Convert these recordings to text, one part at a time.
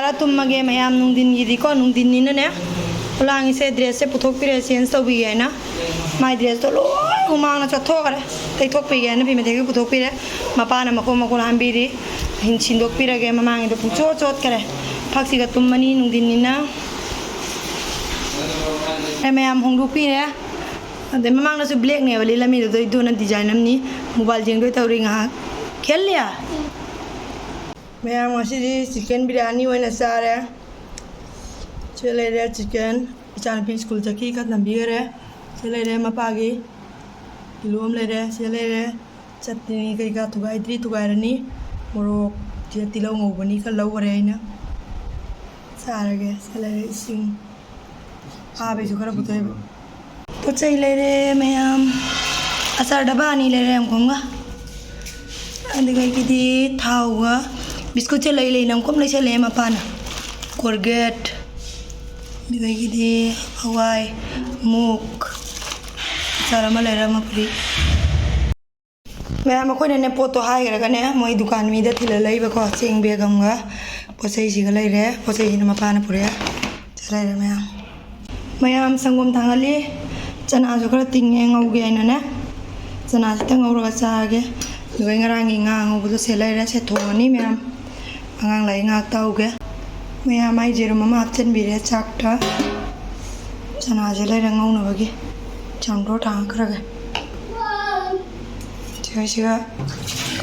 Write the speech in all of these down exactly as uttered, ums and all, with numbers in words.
ꯈꯔ ꯇꯨꯝꯃꯒꯦ ꯃꯌꯥꯝ, ꯅꯨꯡꯊꯤꯟꯒꯤꯗꯤꯀꯣ, ꯅꯨꯡꯊꯤꯟꯅꯤꯅꯅꯦ꯫ ꯈꯨꯂꯥꯡꯒꯤꯁꯦ dressꯁꯦ ꯄꯨꯊꯣꯛꯄꯤꯔꯦ, change ꯇꯧꯕꯤꯒꯦ ꯍꯥꯏꯅ꯫ ꯃꯥꯏ dressꯇꯣ ꯂꯣꯏ ꯍꯨꯃꯥꯡꯅ ꯆꯣꯠꯊꯣꯛꯈ꯭ꯔꯦ꯫ ꯇꯩꯊꯣꯛꯄꯤꯒꯦ ꯍꯥꯏꯅ ꯐꯤ ꯃꯊꯛꯀꯤ ꯄꯨꯊꯣꯛꯄꯤꯔꯦ꯫ ꯃꯄꯥꯅ ꯃꯈꯣꯡ ꯃꯈꯣꯡ ꯍꯥꯝꯕꯤꯔꯤ꯫ ꯁꯤꯟꯗꯣꯛꯄꯤꯔꯒꯦ, ꯃꯃꯥꯡꯒꯤꯗꯣ ꯄꯨꯡꯆꯣꯠ ꯆꯣꯠꯈ꯭ꯔꯦ꯫ ꯐꯛꯁꯤꯒ ꯇꯨꯝꯃꯅꯤ ꯅꯨꯡꯊꯤꯟꯅꯤꯅ꯫ ꯑꯦ, ꯃꯌꯥꯝ ꯍꯣꯡꯗꯣꯛꯄꯤꯔꯦ꯫ ꯑꯗꯩ ꯃꯃꯥꯡꯗꯁꯨ blackꯅꯦꯕ ꯂꯤꯠꯂꯝꯃꯤꯗꯣ, ꯑꯗꯨꯅ design ꯑꯃꯅꯤ꯫ Mobile ꯌꯦꯡꯗꯣꯏ ꯇꯧꯔꯤ ꯉꯥꯏꯍꯥꯛ꯫ ꯈꯦꯜꯂꯤꯌꯥ? ꯃꯌꯥꯝ ꯉꯁꯤꯗꯤ chicken biryani ꯑꯣꯏꯅ ꯆꯥꯔꯦ꯫ ꯁꯤ ꯂꯩꯔꯦ chicken, ꯏꯆꯥꯅꯨꯄꯤ school ꯆꯠꯈꯤ, ꯈꯔ ꯊꯝꯕꯤꯈꯔꯦ꯫ ꯁꯤ ꯂꯩꯔꯦ ꯃꯄꯥꯒꯤ ꯀꯤꯂꯣ ꯑꯃ ꯂꯩꯔꯦ꯫ ꯁꯤ ꯂꯩꯔꯦ ꯆꯠꯅꯤ ꯀꯩꯀꯥ ꯊꯨꯒꯥꯏꯗ꯭ꯔꯤ, ꯊꯨꯒꯥꯏꯔꯅꯤ꯫ ꯃꯣꯔꯣꯛ, ꯁꯤꯗ ꯇꯤꯜꯍꯧ ꯉꯧꯕꯅꯤ, ꯈꯔ ꯂꯧꯈꯔꯦ ꯑꯩꯅ꯫ ꯆꯥꯔꯒꯦ꯫ ꯁꯤ ꯂꯩꯔꯦ ꯏꯁꯤꯡ꯫ ꯐꯥꯕꯩꯁꯨ ꯈꯔ ꯄꯨꯊꯣꯛꯑꯦꯕ꯫ ꯄꯣꯠ ꯆꯩ ꯂꯩꯔꯦ ꯃꯌꯥꯝ꯫ ꯑꯆꯥꯔ ꯗꯕꯥ ꯑꯅꯤ ꯂꯩꯔꯦ ꯑꯃꯈꯣꯡꯒ꯫ ꯑꯗꯨꯗꯒꯤꯗꯤ ꯊꯥꯎꯒ ꯕꯤꯁꯀꯨꯠꯁꯦ ꯂꯩ ꯂꯩꯅ ꯑꯃꯈꯣꯡ ꯂꯩꯁꯜꯂꯛꯑꯦ ꯃꯄꯥꯅ꯫ Colgate, ꯑꯗꯨꯗꯒꯤꯗꯤ ꯍꯋꯥꯏ ꯃꯨꯛ, ꯑꯆꯥꯔ ꯑꯃ ꯂꯩꯔꯦ, ꯑꯃ free꯫ ꯃꯌꯥꯝ ꯑꯩꯈꯣꯏꯅꯅꯦ ꯄꯣꯠꯇꯣ ꯍꯥꯏꯈ꯭ꯔꯒꯅꯦ ꯃꯣꯏ ꯗꯨꯀꯥꯟ ꯃꯤꯗ ꯊꯤꯜꯂ ꯂꯩꯕꯀꯣ꯫ ꯆꯦꯡ bag ꯑꯃꯒ ꯄꯣꯠ ꯆꯩꯁꯤꯒ ꯂꯩꯔꯦ꯫ ꯄꯣꯠ ꯆꯩꯁꯤꯅ ꯃꯄꯥꯅ ꯄꯨꯔꯛꯑꯦ꯫ ꯁꯤ ꯂꯩꯔꯦ ꯃꯌꯥꯝ꯫ ꯃꯌꯥꯝ ꯁꯪꯒꯣꯝ ꯊꯥꯡꯒꯠꯂꯤ꯫ ꯆꯅꯥꯁꯨ ꯈꯔ ꯇꯤꯡꯉꯦ ꯉꯧꯒꯦ ꯍꯥꯏꯅꯅꯦ꯫ ꯆꯅꯥꯁꯤꯇ ꯉꯧꯔꯒ ꯆꯥꯔꯒꯦ꯫ ꯑꯗꯨꯒ ꯉꯔꯥꯡꯒꯤ ꯉꯥ ꯑꯉꯧꯕꯗꯣ ꯁꯦ ꯂꯩꯔꯦ꯫ ꯁꯦ ꯊꯣꯡꯉꯅꯤ ꯃꯌꯥꯝ꯫ ꯑꯉꯥꯡ ꯂꯥꯏꯔꯤꯛ ꯉꯥꯏꯍꯥꯛ ꯇꯧꯒꯦ꯫ ꯃꯌꯥꯝ ꯑꯩ ꯌꯦꯔꯨꯝ ꯑꯃ ꯍꯥꯞꯆꯤꯟꯕꯤꯔꯦ ꯆꯥꯛꯇ꯫ ꯆꯅꯥꯁꯦ ꯂꯩꯔ ꯉꯧꯅꯕꯒꯤ ꯆꯥꯝꯗ꯭ꯔꯣ ꯊꯥꯡꯈ꯭ꯔꯒꯦ꯫ ꯁꯤꯒ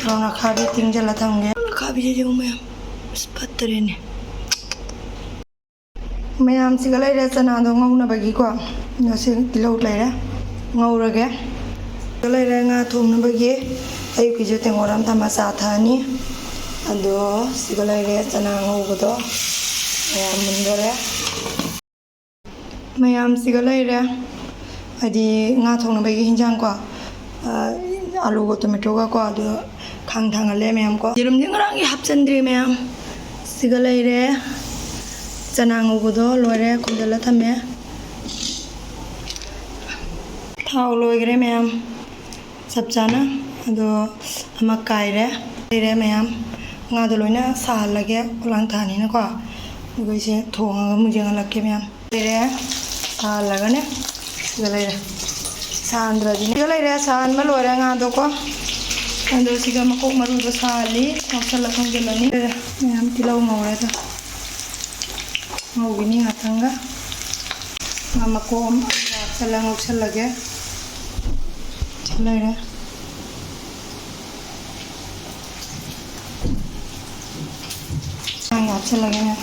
ꯀꯣꯂꯣꯟ ꯑꯈꯥꯕꯤ ꯇꯤꯡꯁꯤꯜꯂ ꯊꯝꯒꯦ꯫ ꯀꯣꯂꯣꯟ ꯑꯈꯥꯕꯤꯁꯦ ꯌꯦꯡꯉꯨ ꯃꯌꯥꯝ, ꯑꯁ ꯐꯠꯇꯔꯦꯅꯦ꯫ ꯃꯌꯥꯝꯁꯤꯒ ꯂꯩꯔꯦ ꯆꯅꯥꯗꯣ ꯉꯧꯅꯕꯒꯤꯀꯣ꯫ ꯉꯁꯤ ꯇꯤꯜꯍꯧ ꯂꯩꯔꯦ, ꯉꯧꯔꯒꯦ꯫ ꯁꯤꯒ ꯂꯩꯔꯦ ꯉꯥ ꯊꯣꯡꯅꯕꯒꯤ꯫ ꯑꯌꯨꯛꯀꯤꯁꯨ ꯇꯦꯡꯀꯣꯠ ꯑꯃ ꯊꯝꯃ ꯆꯥ ꯊꯛꯑꯅꯤ꯫ ꯑꯗꯣ ꯁꯤꯒ ꯂꯩꯔꯦ ꯆꯅꯥ ꯉꯧꯕꯗꯣ꯫ ꯃꯌꯥꯝ ꯃꯨꯟꯗꯣꯔꯦ꯫ ꯃꯌꯥꯝꯁꯤꯒ ꯂꯩꯔꯦ꯫ ꯍꯥꯏꯗꯤ ꯉꯥ ꯊꯣꯡꯅꯕꯒꯤ ꯍꯤꯟꯖꯥꯡꯀꯣ꯫ ꯑ, ꯑꯂꯨꯒ ꯇꯣꯃꯦꯇꯣꯒꯀꯣ꯫ ꯑꯗꯣ ꯈꯥꯡ ꯊꯥꯡꯒꯠꯂꯦ ꯃꯌꯥꯝꯀꯣ꯫ ꯌꯦꯔꯨꯝꯗꯤ ꯉꯔꯥꯡꯒꯤ ꯍꯥꯞꯆꯤꯟꯗ꯭ꯔꯤ ꯃꯌꯥꯝ꯫ ꯁꯤꯒ ꯂꯩꯔꯦ꯫ ꯆꯅꯥ ꯉꯧꯕꯗꯣ ꯂꯣꯏꯔꯦ, ꯈꯨꯝꯖꯤꯜꯂ ꯊꯝꯃꯦ꯫ ꯊꯥꯎ ꯂꯣꯏꯈ꯭ꯔꯦ ꯃꯌꯥꯝ꯫ ꯆꯞ ꯆꯥꯅ꯫ ꯑꯗꯣ ꯑꯃ ꯀꯥꯏꯔꯦ꯫ ꯂꯩꯔꯦ ꯃꯌꯥꯝ꯫ ꯉꯥꯗꯣ ꯂꯣꯏꯅ ꯁꯥꯍꯜꯂꯒꯦ, ꯄꯣꯂꯥꯡ ꯊꯥꯅꯤꯅꯀꯣ꯫ ꯑꯗꯨꯒ ꯑꯩꯁꯦ ꯊꯣꯡꯉꯒ ꯑꯃꯨꯛ ꯌꯦꯡꯍꯜꯂꯛꯀꯦ ꯃꯌꯥꯝ꯫ ꯂꯩꯔꯦ, ꯁꯥꯍꯜꯂꯒꯅꯦ꯫ ꯁꯤꯗ ꯂꯩꯔꯦ꯫ ꯁꯥꯍꯟꯗ꯭ꯔꯗꯤꯅꯦ꯫ ꯁꯤꯗ ꯂꯩꯔꯦ, ꯁꯥꯍꯟꯕ ꯂꯣꯏꯔꯦ ꯉꯥꯗꯣꯀꯣ꯫ ꯑꯗꯣ ꯁꯤꯒ ꯃꯀꯣꯛ ꯃꯔꯨꯗꯣ ꯁꯥꯍꯜꯂꯤ꯫ ꯉꯧꯁꯜꯂ ꯊꯣꯡꯖꯤꯜꯂꯅꯤ꯫ ꯃꯌꯥꯝ ꯇꯤꯜꯍꯧ ꯉꯧꯔꯦ ꯑꯗꯣ꯫ ꯉꯧꯈꯤꯅꯤ ꯉꯥꯛꯇꯪꯒ꯫ ꯉꯥ ꯃꯀꯣꯛ ꯑꯃ ꯍꯥꯞꯆꯜꯂ ꯉꯧꯁꯜꯂꯒꯦ꯫ ꯁꯤ ꯂꯩꯔꯦ꯫ ꯉꯥ ꯍꯥꯞꯆꯜꯂꯒꯦ ꯃꯌꯥꯝ꯫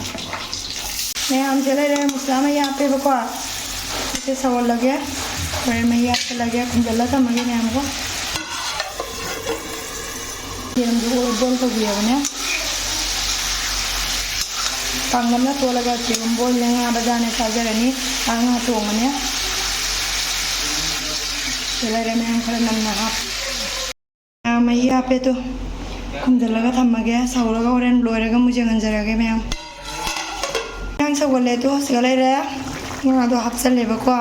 ꯃꯌꯥꯝꯁꯦ ꯂꯩꯔꯦ, ꯃꯁꯂꯥ ꯃꯍꯤ ꯍꯥꯞꯄꯦꯕꯀꯣ꯫ ꯁꯤꯁꯦ ꯁꯧꯍꯜꯂꯒꯦ꯫ ꯍꯣꯔꯦꯟ ꯃꯍꯤ ꯍꯥꯞꯆꯜꯂꯒꯦ, ꯈꯨꯝꯖꯤꯜꯂ ꯊꯝꯃꯒꯦ ꯃꯌꯥꯝꯀꯣ꯫ ꯌꯦꯔꯨꯝꯗꯨ boil ꯇꯧꯕꯤꯔꯕꯅꯦ꯫ ꯄꯥꯛꯅꯝꯅ ꯇꯣꯠꯂꯒ ꯌꯦꯔꯨꯝ boilꯅꯦ, ꯉꯥ ꯕꯖꯥꯔꯅꯦ ꯆꯥꯖꯔꯅꯤ꯫ ꯉꯥ ꯉꯥ ꯊꯣꯡꯕꯅꯦ꯫ ꯁꯤ ꯂꯩꯔꯦ ꯃꯌꯥꯝ, ꯈꯔ ꯅꯝꯅ ꯍꯥꯞ-, ꯉꯥ ꯃꯍꯤ ꯍꯥꯞꯄꯦ ꯇꯨ꯫ ꯈꯨꯝꯖꯤꯜꯂꯒ ꯊꯝꯃꯒꯦ꯫ ꯁꯧꯔꯒ ꯍꯣꯔꯦꯟ ꯂꯣꯏꯔꯒ ꯑꯃꯨꯛ ꯌꯦꯡꯍꯟꯖꯔꯛꯑꯒꯦ ꯃꯌꯥꯝ꯫ ꯏꯟꯖꯥꯡ ꯁꯧꯒꯠꯂꯦ ꯇꯨ꯫ ꯁꯤꯒ ꯂꯩꯔꯦ꯫ ꯉꯥꯗꯣ ꯍꯥꯞꯆꯜꯂꯦꯕꯀꯣ꯫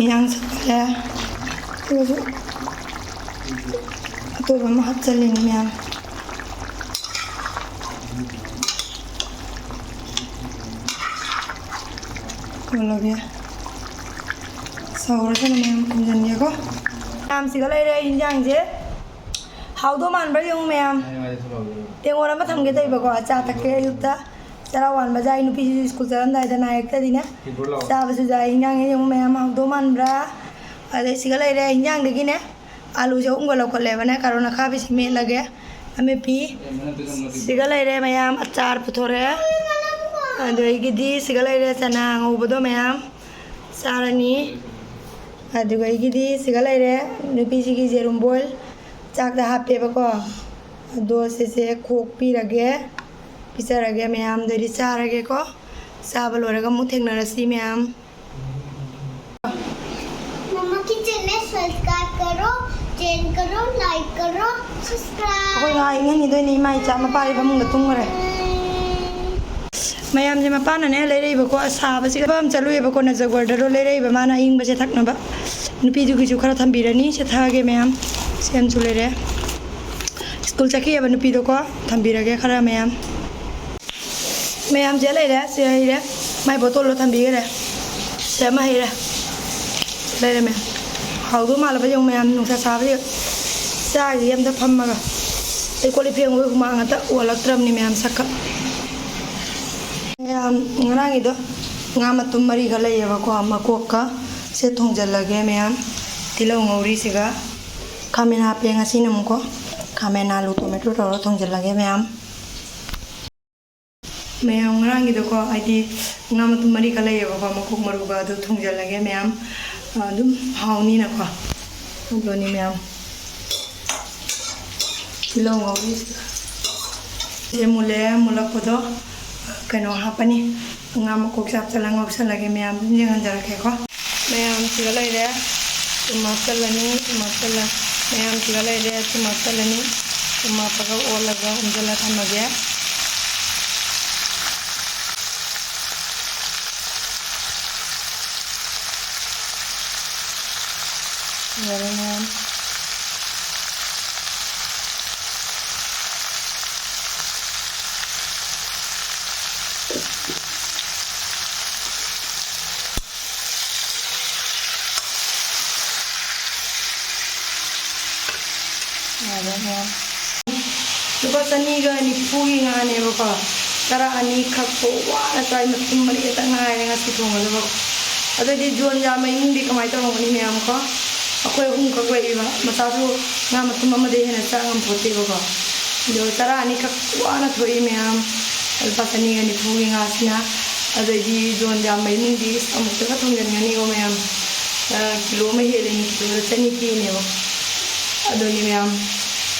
ꯏꯟꯖꯥꯡ ꯁꯧꯒꯠꯂꯦ꯫ ꯑꯗꯨꯒꯁꯨ ꯑꯇꯣꯞꯄ ꯑꯃ ꯍꯥꯞꯆꯜꯂꯤꯅꯤ ꯃꯌꯥꯝ꯫ ꯀꯣꯜꯂꯒꯦ꯫ ꯁꯧꯔꯁꯅꯨ ꯃꯌꯥꯝ, ꯈꯨꯝꯖꯤꯟꯒꯦꯀꯣ꯫ ꯃꯌꯥꯝꯁꯤꯒ ꯂꯩꯔꯦ ꯏꯟꯖꯥꯡꯁꯦ꯫ ꯍꯥꯎꯗꯧ ꯃꯥꯟꯕ꯭ꯔꯥ ꯌꯦꯡꯉꯨ ꯃꯌꯥꯝ꯫ ꯇꯦꯡꯉꯣꯠ ꯑꯃ ꯊꯝꯒꯦ ꯇꯧꯕꯀꯣ, ꯆꯥ ꯊꯛꯀꯦ ꯑꯌꯨꯛꯇ꯫ ꯆꯔꯥ ꯋꯥꯟꯕ ꯆꯥꯏ, ꯅꯨꯄꯤꯁꯤꯁꯨ ꯁ꯭ꯀꯨꯜ ꯆꯠꯂꯝꯗꯥꯏꯗ ꯅꯥꯏꯔꯛꯇꯗꯤꯅꯦ꯫ ꯆꯥꯕꯁꯨ ꯆꯥꯏ꯫ ꯏꯟꯖꯥꯡꯁꯦ ꯌꯦꯡꯉꯨ ꯃꯌꯥꯝ, ꯍꯥꯎꯗꯧ ꯃꯥꯟꯕ꯭ꯔꯥ? ꯑꯗꯩ ꯁꯤꯒ ꯂꯩꯔꯦ ꯏꯟꯖꯥꯡꯗꯒꯤꯅꯦ꯫ ꯑꯂꯨꯁꯦ ꯑꯍꯨꯝꯒ ꯂꯧꯈꯠꯂꯦꯕꯅꯦ, ꯀꯥꯔꯣꯠ ꯑꯈꯥꯕꯤꯁꯤ ꯃꯦꯠꯂꯒꯦ꯫ ꯑꯃꯦꯠꯄꯤ꯫ ꯁꯤꯒ ꯂꯩꯔꯦ ꯃꯌꯥꯝ, ꯑꯆꯥꯔ ꯄꯨꯊꯣꯔꯛꯑꯦ꯫ ꯑꯗꯒꯤꯗꯤ ꯁꯤꯒ ꯂꯩꯔꯦ ꯆꯅꯥ ꯉꯧꯕꯗꯣ ꯃꯌꯥꯝ ꯆꯥꯔꯅꯤ꯫ ꯑꯗꯨꯒ ꯑꯩꯒꯤꯗꯤ ꯁꯤꯒ ꯂꯩꯔꯦ, ꯅꯨꯄꯤꯁꯤꯒꯤ ꯌꯦꯔꯨꯝ boil ꯆꯥꯛꯇ ꯍꯥꯞꯄꯦꯕꯀꯣ꯫ ꯑꯗꯣ ꯁꯤꯁꯦ ꯈꯣꯛꯄꯤꯔꯒꯦ, ꯄꯤꯖꯔꯒꯦ ꯃꯌꯥꯝꯗꯗꯤ ꯆꯥꯔꯒꯦꯀꯣ꯫ ꯆꯥꯕ ꯂꯣꯏꯔꯒ ꯑꯃꯨꯛ ꯊꯦꯡꯅꯔꯁꯤ ꯃꯌꯥꯝ꯫ मम्मा किचन में सब्सक्राइब करो, शेयर करो, लाइक करो, सब्सक्राइब। ꯑꯩꯈꯣꯏ ꯉꯥ ꯏꯪꯍꯟꯈꯤꯗꯣꯏꯅꯦ, ꯏꯃꯥ ꯏꯆꯥ ꯃꯄꯥꯗꯤ ꯐꯃꯨꯡꯗ ꯇꯨꯝꯈ꯭ꯔꯦ꯫ ꯃꯌꯥꯝꯁꯦ ꯃꯄꯥꯅꯅꯦ ꯂꯩꯔꯛꯏꯕꯀꯣ, ꯑꯁꯥꯕꯁꯤꯒ ꯊꯕꯛ ꯑꯃ ꯆꯠꯂꯨꯏꯕꯀꯣ, ꯅꯖꯒꯣꯔꯗꯔꯣ ꯂꯩꯔꯛꯏꯕ ꯃꯥꯅ ꯑꯏꯪꯕꯁꯦ ꯊꯛꯅꯕ꯫ ꯅꯨꯄꯤꯗꯨꯒꯤꯁꯨ ꯈꯔ ꯊꯝꯕꯤꯔꯅꯤ, ꯁꯦ ꯊꯛꯑꯒꯦ ꯃꯌꯥꯝ꯫ ꯁꯤ ꯑꯃꯁꯨ ꯂꯩꯔꯦ꯫ ꯁ꯭ꯀꯨꯜ ꯆꯠꯈꯤꯑꯕ ꯅꯨꯄꯤꯗꯣꯀꯣ, ꯊꯝꯕꯤꯔꯒꯦ ꯈꯔ ꯃꯌꯥꯝ꯫ ꯃꯌꯥꯝꯁꯦ ꯂꯩꯔꯦ, ꯁꯦ ꯍꯩꯔꯦ, ꯃꯥꯏ ꯕꯣꯇꯜꯗꯣ ꯊꯝꯕꯤꯈ꯭ꯔꯦ꯫ ꯁꯦ ꯑꯃ ꯍꯩꯔꯦ꯫ ꯂꯩꯔꯦ ꯃꯌꯥꯝ꯫ ꯍꯥꯎꯗꯧ ꯃꯥꯜꯂꯕ ꯌꯦꯡꯉꯨ ꯃꯌꯥꯝ, ꯅꯨꯡꯁꯥ ꯁꯥꯕꯁꯤꯗ ꯆꯥꯈꯤꯒꯦ ꯑꯝꯇ ꯐꯝꯃꯒ꯫ ꯑꯩ ꯀꯣꯜ ꯂꯤꯛ ꯐꯦꯡꯕꯒꯤ ꯍꯨꯃꯥꯡ ꯉꯥꯛꯇ ꯑꯣꯜꯂꯛꯇ꯭ꯔꯕꯅꯤ ꯃꯌꯥꯝ, ꯁꯛꯀ꯫ ꯃꯌꯥꯝ, ꯉꯔꯥꯡꯒꯤꯗꯣ ꯉꯥ ꯃꯇꯨꯝ ꯃꯔꯤꯒ ꯂꯩꯌꯦꯕꯀꯣ, ꯃꯀꯣꯛꯀ꯫ ꯁꯦ ꯊꯣꯡꯖꯤꯜꯂꯒꯦ ꯃꯌꯥꯝ꯫ ꯇꯤꯜꯍꯧ ꯉꯧꯔꯤꯁꯤꯒ ꯈꯥꯃꯦꯟ ꯍꯥꯞꯄꯦ ꯉꯁꯤꯅ ꯑꯃꯨꯛꯀꯣ꯫ ꯈꯥꯃꯦꯟ, ꯑꯥꯂꯨ, ꯇꯣꯃꯦꯇꯣ ꯇꯧꯔꯒ ꯊꯣꯡꯖꯤꯜꯂꯒꯦ ꯃꯌꯥꯝ꯫ ꯃꯌꯥꯝ ꯉꯔꯥꯡꯒꯤꯗꯣꯀꯣ, ꯍꯥꯏꯗꯤ ꯉꯥ ꯃꯇꯨꯝ ꯃꯔꯤꯈꯛ ꯂꯩꯌꯦꯕꯀꯣ, ꯃꯀꯣꯛ ꯃꯔꯨꯒ ꯑꯗꯨ ꯊꯣꯡꯖꯤꯜꯂꯒꯦ ꯃꯌꯥꯝ꯫ ꯑꯗꯨꯝ ꯍꯥꯎꯅꯤꯅꯀꯣ꯫ ꯑꯗꯨꯅꯤ ꯃꯌꯥꯝ꯫ ꯇꯤꯜꯍꯧ ꯉꯧꯔꯤ꯫ ꯁꯦ ꯃꯨꯜꯂꯦ, ꯃꯨꯜꯂꯛꯄꯗꯣ ꯀꯩꯅꯣ ꯍꯥꯞꯄꯅꯤ꯫ ꯉꯥ ꯃꯀꯣꯛꯁꯦ ꯍꯥꯞꯆꯤꯜꯂ ꯉꯧꯁꯜꯂꯒꯦ ꯃꯌꯥꯝ, ꯑꯗꯨꯝ ꯌꯦꯡꯍꯟꯖꯔꯛꯀꯦꯀꯣ꯫ ꯃꯌꯥꯝꯁꯤꯒ ꯂꯩꯔꯦ꯫ ꯊꯨꯝ ꯍꯥꯞꯆꯤꯜꯂꯅꯤ, ꯊꯨꯝ ꯍꯥꯞꯆꯤꯜꯂ-, ꯃꯌꯥꯝꯁꯤꯒ ꯂꯩꯔꯦ, ꯊꯨꯝ ꯍꯥꯞꯆꯤꯜꯂꯅꯤ꯫ ꯊꯨꯝ ꯍꯥꯞꯄꯒ ꯑꯣꯜꯂꯒ ꯎꯝꯖꯤꯜꯂ ꯊꯝꯃꯒꯦ꯫ ꯂꯣꯏꯔꯦ ꯃꯌꯥꯝ꯫ ꯌꯥꯔꯦ ꯃꯌꯥꯝ꯫ ꯂꯨꯄꯥ ꯆꯅꯤꯒ ꯅꯤꯐꯨꯒꯤ ꯉꯥꯅꯦꯕꯀꯣ꯫ ꯆꯔꯥ ꯑꯅꯤ ꯈꯛꯄꯨ ꯋꯥꯅ ꯆꯥꯏ, ꯃꯇꯨꯝ ꯃꯔꯤ ꯈꯛꯇ ꯉꯥꯏꯔꯦ ꯉꯁꯤ ꯊꯣꯡꯒꯗꯕ꯫ ꯑꯗꯨꯗꯤ ꯖꯣꯟ ꯖꯥ ꯃꯌꯨꯝꯗꯤ ꯀꯃꯥꯏꯅ ꯇꯧꯔꯝꯒꯅꯤ ꯃꯌꯥꯝ ꯀꯣ? ꯑꯩꯈꯣꯏ ꯑꯍꯨꯝꯈꯛ ꯂꯩꯔꯤꯕ, ꯃꯆꯥꯁꯨ ꯉꯥ ꯃꯇꯨꯝ ꯑꯃꯗꯩ ꯍꯦꯟꯅ ꯆꯥ ꯉꯝꯄꯣꯠꯇꯦꯕꯀꯣ꯫ ꯑꯗꯣ ꯆꯔꯥ ꯑꯅꯤꯈꯛ ꯋꯥꯅ ꯊꯣꯛꯏ ꯃꯌꯥꯝ꯫ ꯂꯨꯄꯥ ꯆꯅꯤꯒ ꯅꯤꯐꯨꯒꯤ ꯉꯥꯁꯤꯅ꯫ ꯑꯗꯩꯗꯤ ꯖꯣꯟ ꯖꯥ ꯃꯌꯨꯝꯗꯤ ꯑꯃꯨꯛꯇꯒ ꯊꯣꯡꯖꯟꯒꯅꯤꯀꯣ ꯃꯌꯥꯝ꯫ ꯑ, ꯀꯤꯂꯣ ꯑꯃ ꯍꯦꯜꯂꯤꯅꯤ, ꯀꯤꯂꯣꯗ ꯆꯅꯤ ꯄꯤꯅꯦꯕ꯫ ꯑꯗꯨꯅꯤ ꯃꯌꯥꯝ꯫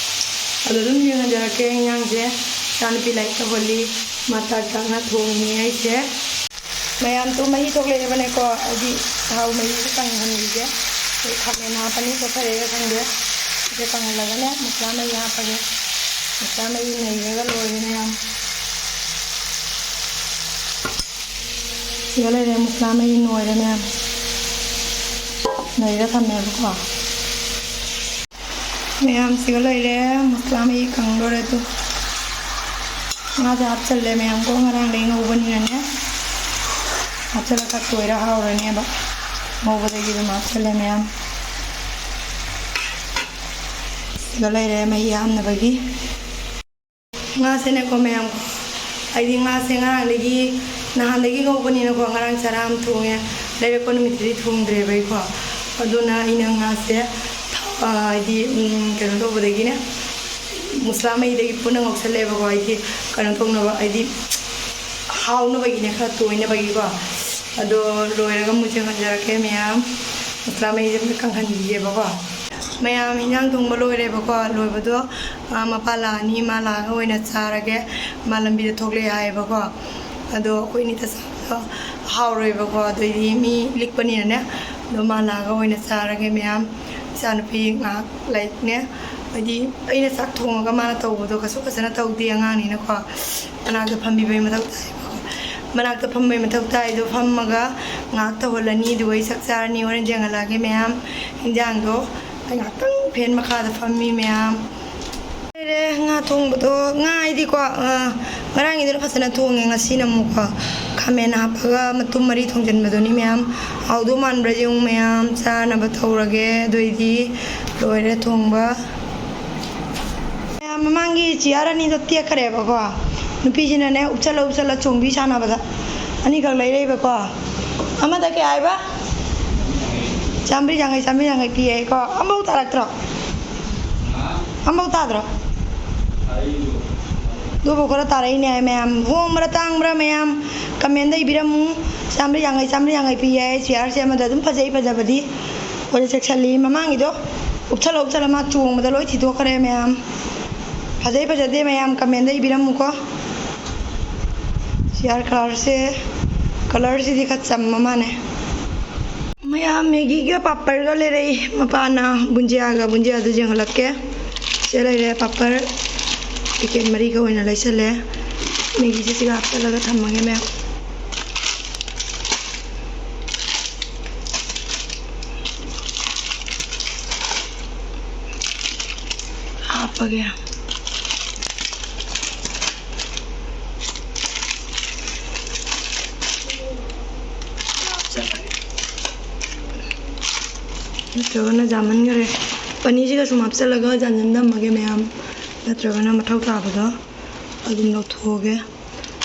ꯑꯗꯣ ꯑꯗꯨꯝ ꯌꯦꯡꯍꯟꯖꯔꯛꯀꯦ ꯏꯟꯖꯥꯡꯁꯦ꯫ ꯏꯆꯥꯅꯨꯄꯤ ꯂꯥꯏꯔꯤꯛ ꯇꯧꯍꯜꯂꯤ꯫ ꯃꯥ ꯆꯥꯛ ꯆꯥꯛꯅ ꯊꯣꯡꯉꯤ ꯑꯩꯁꯦ꯫ ꯃꯌꯥꯝ ꯇꯨ ꯃꯍꯤ ꯊꯣꯛꯂꯛꯑꯦꯕꯅꯦꯀꯣ꯫ ꯑꯩꯗꯤ ꯊꯥꯎ ꯃꯍꯤꯁꯦ ꯀꯪꯍꯟꯈꯤꯒꯦ꯫ ꯑꯩ ꯈꯥꯃꯦꯟ ꯍꯥꯞꯄꯅꯤ, ꯆꯣꯠꯊꯔꯛꯑꯦ ꯈꯪꯗꯦ꯫ ꯁꯤꯁꯦ ꯀꯪꯍꯜꯂꯒꯅꯦ ꯃꯁꯂꯥ ꯃꯍꯤ ꯍꯥꯞꯄꯒꯦ꯫ ꯃꯁꯂꯥ ꯃꯍꯤ ꯅꯩꯔꯒ ꯂꯣꯏꯔꯦ ꯃꯌꯥꯝ꯫ ꯁꯤꯒ ꯂꯩꯔꯦ ꯃꯁꯂꯥ ꯃꯍꯤ ꯅꯣꯏꯔꯦ ꯃꯌꯥꯝ꯫ ꯅꯩꯔ ꯊꯝꯃꯦꯕꯀꯣ꯫ ꯃꯌꯥꯝ ꯁꯤꯒ ꯂꯩꯔꯦ, ꯃꯁꯂꯥ ꯃꯍꯤ ꯀꯪꯗꯣꯔꯦ꯫ ꯑꯗꯨ ꯉꯥꯁꯦ ꯍꯥꯞꯆꯜꯂꯦ ꯃꯌꯥꯝ ꯀꯣ, ꯉꯔꯥꯡꯗꯒꯤ ꯉꯧꯕꯅꯤꯅꯅꯦ꯫ ꯍꯥꯞꯆꯜꯂꯒ ꯇꯣꯏꯔ ꯍꯥꯎꯔꯅꯦꯕ꯫ ꯉꯧꯕꯗꯒꯤ ꯑꯗꯨꯝ ꯍꯥꯞꯆꯜꯂꯦ ꯃꯌꯥꯝ꯫ ꯁꯤꯒ ꯂꯩꯔꯦ ꯃꯍꯤ ꯍꯥꯞꯅꯕꯒꯤ꯫ ꯉꯥꯁꯦꯅꯦꯀꯣ ꯃꯌꯥꯝ, ꯑꯩꯗꯤ ꯉꯥꯁꯦ ꯉꯔꯥꯡꯗꯒꯤ, ꯅꯍꯥꯟꯗꯒꯤ ꯉꯧꯕꯅꯤꯅꯀꯣ, ꯉꯔꯥꯡ ꯆꯔꯥ ꯑꯃ ꯊꯣꯡꯉꯦ, ꯂꯩꯔꯛꯄ ꯅꯨꯃꯤꯠꯇꯨꯗꯤ ꯊꯣꯡꯗ꯭ꯔꯦꯕ ꯑꯩꯀꯣ꯫ ꯑꯗꯨꯅ ꯑꯩꯅ ꯉꯥꯁꯦ ꯊꯥꯎ-, ꯑ, ꯍꯥꯏꯗꯤ, ꯎꯝ, ꯀꯩꯅꯣ ꯇꯧꯕꯗꯒꯤꯅꯦ, ꯃꯁꯂꯥ ꯃꯍꯤꯗꯒꯤ ꯄꯨꯟꯅ ꯉꯧꯁꯜꯂꯦꯕꯀꯣ, ꯍꯥꯏꯗꯤ ꯀꯩꯅꯣ ꯇꯧꯅꯕ, ꯍꯥꯏꯗꯤ ꯍꯥꯎꯅꯕꯒꯤꯅꯦ, ꯈꯔ ꯇꯣꯏꯅꯕꯒꯤꯀꯣ꯫ ꯑꯗꯣ ꯂꯣꯏꯔꯒ ꯑꯃꯨꯛ ꯌꯦꯡꯍꯟꯖꯔꯛꯀꯦ ꯃꯌꯥꯝ, ꯃꯁꯂꯥ ꯃꯍꯤꯁꯦ ꯑꯝꯇ ꯀꯪꯍꯟꯈꯤꯒꯦꯕꯀꯣ꯫ ꯃꯌꯥꯝ ꯏꯟꯖꯥꯡ ꯊꯣꯡꯕ ꯂꯣꯏꯔꯦꯕꯀꯣ꯫ ꯂꯣꯏꯕꯗꯣ, ꯑ, ꯃꯄꯥ ꯂꯥꯛꯑꯅꯤ, ꯃꯥ ꯂꯥꯛꯑꯒ ꯑꯣꯏꯅ ꯆꯥꯔꯒꯦ꯫ ꯃꯥ ꯂꯝꯕꯤꯗ ꯊꯣꯛꯂꯛꯑꯦ ꯍꯥꯏꯌꯦꯕꯀꯣ꯫ ꯑꯗꯣ ꯑꯩꯈꯣꯏ ꯑꯅꯤꯇ ꯆꯥꯕꯗꯣ ꯍꯥꯎꯔꯣꯏꯕꯀꯣ, ꯑꯗꯩꯗꯤ ꯃꯤ ꯂꯤꯛꯄꯅꯤꯅꯅꯦ꯫ ꯑꯗꯣ ꯃꯥ ꯂꯥꯛꯑꯒ ꯑꯣꯏꯅ ꯆꯥꯔꯒꯦ ꯃꯌꯥꯝ꯫ ꯏꯆꯥꯅꯨꯄꯤ ꯉꯥꯏꯍꯥꯛ ꯂꯥꯏꯔꯤꯛꯅꯦ, ꯍꯥꯏꯗꯤ ꯑꯩꯅ ꯆꯥꯛ ꯊꯣꯡꯉꯒ ꯃꯥꯅ ꯇꯧꯕꯗꯣ ꯀꯩꯁꯨ ꯐꯖꯅ ꯇꯧꯗꯦ ꯑꯉꯥꯡꯅꯤꯅꯀꯣ꯫ ꯃꯅꯥꯛꯇ ꯐꯝꯕꯤꯕꯒꯤ ꯃꯊꯧ ꯇꯥꯏꯕꯀꯣ꯫ ꯃꯅꯥꯛꯇ ꯐꯝꯕꯒꯤ ꯃꯊꯧ ꯇꯥꯏ꯫ ꯑꯗꯣ ꯐꯝꯃꯒ ꯉꯥꯏꯍꯥꯛ ꯇꯧꯍꯜꯂꯅꯤ, ꯑꯗꯨꯒ ꯑꯩ ꯆꯥꯛ ꯆꯥꯔꯅꯤ꯫ ꯍꯣꯔꯦꯟ ꯌꯦꯡꯍꯜꯂꯛꯑꯒꯦ ꯃꯌꯥꯝ꯫ ꯏꯟꯖꯥꯡꯗꯣ ꯑꯩ ꯉꯥꯏꯍꯥꯛꯇꯪ ꯐꯦꯟ ꯃꯈꯥꯗ ꯐꯝꯃꯤ ꯃꯌꯥꯝ꯫ ꯂꯩꯔꯦ ꯉꯥ ꯊꯣꯡꯕꯗꯣ꯫ ꯉꯥ ꯍꯥꯏꯗꯤꯀꯣ, ꯑ, ꯉꯔꯥꯡꯒꯤꯗꯨꯅ ꯐꯖꯅ ꯊꯣꯡꯉꯦ, ꯉꯁꯤꯅ ꯑꯃꯨꯛꯀꯣ ꯈꯥꯃꯦꯟ ꯍꯥꯞꯄꯒ ꯃꯇꯨꯝ ꯃꯔꯤ ꯊꯣꯡꯖꯤꯟꯕꯗꯨꯅꯤ ꯃꯌꯥꯝ꯫ ꯍꯥꯎꯗꯧ ꯃꯥꯟꯕ꯭ꯔꯥ ꯌꯦꯡꯉꯨ ꯃꯌꯥꯝ, ꯆꯥꯅꯕ ꯇꯧꯔꯒꯦ꯫ ꯑꯗꯨꯑꯣꯏꯗꯤ ꯂꯣꯏꯔꯦ ꯊꯣꯡꯕ꯫ ꯃꯌꯥꯝ, ꯃꯃꯥꯡꯒꯤ ꯆꯤꯌꯥꯔ ꯑꯅꯤꯗꯣ ꯇꯦꯛꯈ꯭ꯔꯦꯕꯀꯣ꯫ ꯅꯨꯄꯤꯁꯤꯅꯅꯦ ꯎꯞꯁꯜꯂ ꯎꯞꯁꯜꯂ ꯆꯣꯡꯕꯤ ꯁꯥꯟꯅꯕꯗ ꯑꯅꯤꯈꯛ ꯂꯩꯔꯛꯏꯕꯀꯣ꯫ ꯑꯃꯗ ꯀꯌꯥ ꯍꯥꯏꯕ? ꯆꯥꯝꯃꯔꯤ ꯌꯥꯡꯈꯩ, ꯆꯥꯝꯃꯔꯤ ꯌꯥꯡꯈꯩ ꯄꯤ ꯍꯥꯏꯀꯣ꯫ ꯑꯃꯐꯥꯎ ꯇꯥꯔꯛꯇ꯭ꯔꯣ? ꯑꯃꯐꯥꯎ ꯇꯥꯗ꯭ꯔꯣ? ꯑꯗꯨꯕꯨ ꯈꯔ ꯇꯥꯔꯛꯏꯅꯦ ꯍꯥꯏ ꯃꯌꯥꯝ꯫ ꯍꯣꯡꯕ꯭ꯔꯥ ꯇꯥꯡꯕ꯭ꯔꯥ ꯃꯌꯥꯝ ꯀꯃꯦꯟꯗ ꯏꯕꯤꯔꯝꯃꯨ꯫ ꯆꯥꯝꯃꯔꯤ ꯌꯥꯡꯈꯩ, ꯆꯥꯝꯃꯔꯤ ꯌꯥꯡꯈꯩ ꯄꯤ ꯍꯥꯏ꯫ ꯆꯤꯌꯥꯔꯁꯦ ꯑꯃꯗ ꯑꯗꯨꯝ ꯐꯖꯩ, ꯐꯖꯕꯗꯤ꯫ ꯍꯣꯏ, ꯆꯦꯛꯁꯜꯂꯤ꯫ ꯃꯃꯥꯡꯒꯤꯗꯣ ꯎꯞꯁꯜꯂ ꯎꯞꯁꯜꯂ ꯃꯥ ꯆꯣꯡꯕꯗ ꯂꯣꯏ ꯊꯤꯗꯣꯛꯈ꯭ꯔꯦ ꯃꯌꯥꯝ꯫ ꯐꯖꯩ ꯐꯖꯗꯦ ꯃꯌꯥꯝ ꯀꯃꯦꯟꯗ ꯏꯕꯤꯔꯝꯃꯨꯀꯣ꯫ ꯆꯤꯌꯥꯔ ꯀꯂꯔꯁꯦ, ꯀꯂꯔꯁꯤꯗꯤ ꯈꯔ ꯆꯝꯕ ꯃꯥꯅꯦ꯫ ꯃꯌꯥꯝ ꯃꯦꯒꯤꯒ ꯄꯥꯄꯔꯒ ꯂꯩꯔꯛꯏ꯫ ꯃꯄꯥꯅ ꯕꯨꯟꯖꯤꯌꯥꯒ, ꯕꯨꯟꯖꯤꯌꯥꯗꯨ ꯌꯦꯡꯍꯜꯂꯛꯀꯦ꯫ ꯁꯤꯗ ꯂꯩꯔꯦ ꯄꯥꯄꯔ꯫ ꯄꯦꯀꯦꯠ ꯃꯔꯤꯒ ꯑꯣꯏꯅ ꯂꯩꯁꯜꯂꯦ꯫ ꯃꯦꯒꯤꯁꯦ ꯁꯤꯒ ꯍꯥꯞꯆꯜꯂꯒ ꯊꯝꯃꯒꯦ ꯃꯌꯥꯝ꯫ ꯍꯥꯞꯆꯜꯂꯒꯦ꯫ ꯅꯠꯇ꯭ꯔꯒꯅ ꯌꯥꯝꯃꯟꯈꯔꯦ꯫ ꯄꯅꯤꯔꯁꯤꯒ ꯁꯨꯝ ꯍꯥꯞꯆꯜꯂꯒ ꯌꯥꯟꯁꯤꯟ ꯊꯝꯃꯒꯦ ꯃꯌꯥꯝ, ꯅꯠꯇ꯭ꯔꯒꯅ ꯃꯊꯧ ꯇꯥꯕꯗꯣ ꯑꯗꯨꯝ ꯂꯧꯊꯣꯛꯑꯒꯦ꯫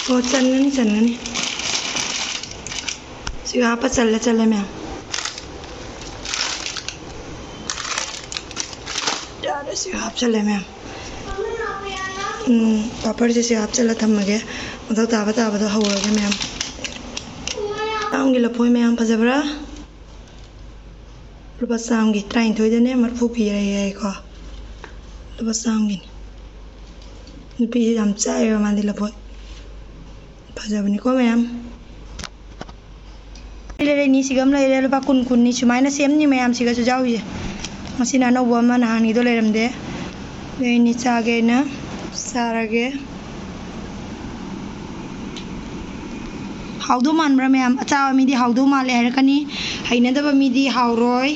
ꯑꯣ, ꯆꯟꯒꯅꯤ, ꯆꯟꯒꯅꯤ꯫ ꯁꯤꯒ ꯍꯥꯞꯄ ꯆꯜꯂꯦ, ꯆꯜꯂꯦ ꯃꯌꯥꯝ꯫ ꯌꯥꯔꯦ, ꯁꯤꯒ ꯍꯥꯞꯆꯜꯂꯦ ꯃꯌꯥꯝ꯫ ꯎꯝ, ꯄꯥꯄꯔꯁꯦ ꯁꯤꯒ ꯍꯥꯞꯆꯜꯂ ꯊꯝꯃꯒꯦ꯫ ꯃꯊꯧ ꯇꯥꯕ ꯇꯥꯕꯗꯣ ꯍꯧꯔꯒꯦ ꯃꯌꯥꯝ꯫ ꯆꯥꯝꯒꯤ ꯂꯐꯣꯏ ꯃꯌꯥꯝ ꯐꯖꯕ꯭ꯔꯥ? ꯂꯨꯄꯥ ꯆꯥꯝꯒꯤ ꯇꯔꯥꯅꯤꯊꯣꯏꯗꯅꯦ ꯃꯔꯤꯐꯨ ꯄꯤꯔꯦ ꯍꯥꯏꯀꯣ꯫ ꯂꯨꯄꯥ ꯆꯥꯝꯒꯤꯅꯤ꯫ ꯅꯨꯄꯤꯁꯦ ꯌꯥꯝ ꯆꯥꯏꯌꯦꯕ ꯃꯥꯗꯤ ꯂꯐꯣꯏ꯫ ꯐꯖꯕꯅꯤꯀꯣ ꯃꯌꯥꯝ꯫ ꯂꯩꯔꯦ, ꯂꯩꯔꯦ, ꯅꯤꯁꯤꯒ ꯑꯃ ꯂꯩꯔꯦ, ꯂꯨꯄꯥ ꯀꯨꯟ, ꯀꯨꯟꯅꯤ꯫ ꯁꯨꯃꯥꯏꯅ ꯁꯦꯝꯅꯤ ꯃꯌꯥꯝ, ꯁꯤꯒꯁꯨ ꯌꯥꯎꯔꯤꯁꯦ꯫ ꯃꯁꯤꯅ ꯑꯅꯧꯕ ꯑꯃ, ꯅꯍꯥꯟꯒꯤꯗꯣ ꯂꯩꯔꯝꯗꯦ꯫ ꯑꯗꯩ ꯅꯤꯆꯥꯒꯦꯅ ꯆꯥꯔꯒꯦ꯫ ꯍꯥꯎꯗꯧ ꯃꯥꯟꯕ꯭ꯔꯥ ꯃꯌꯥꯝ? ꯑꯆꯥꯕ ꯃꯤꯗꯤ ꯍꯥꯎꯗꯧ ꯃꯥꯜꯂꯦ ꯍꯥꯏꯔꯛꯀꯅꯤ, ꯍꯩꯅꯗꯕ ꯃꯤꯗꯤ ꯍꯥꯎꯔꯣꯏ꯫